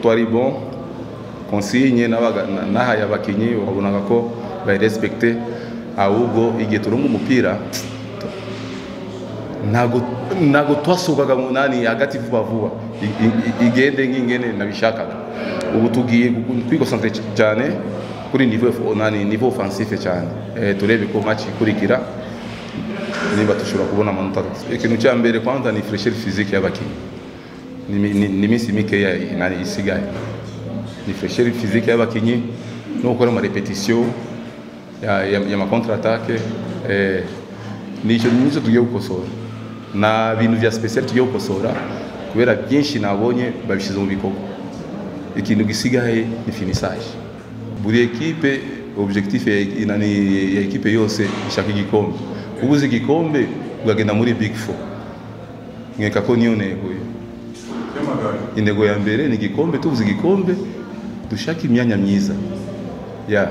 Twari bon consigne nahaye abakinyi, wabonaga ko bayirespecte. Ahubwo igihe turonga umupira ntago twasohokaga mu nani hagati vuba vuba, igende nk'ingene nabishakaga. Ubu tugiye kwiconcentre cyane kuri niveau nani, niveau offensif cyane, turebe ko match ikurikira niba tushobora kubona amanota 3. Ikintu cya mbere kwanza ni fraîcheur physique y'abakinyi. Ni iminsi mikeya nani isigaye, ni fraîcheur physique y'abakinyi no gukora ama répétition ya ma contre attaque. Nicyo tugiye gukosora. Nta bintu vya spécial tugiye gukosora, kubera byinshi nabonye babishyize mu bikorwa. Ikintu gisigaye ni finissage. Buri équipe, objectif ya nani, ya équipe yose ishaka igikombe. Ubuze igikombe ugagenda muri Big Four, nkeka ko niyo ntego. Intego ya mbere ni igikombe. Tubuze igikombe, dushaka imyanya myiza ya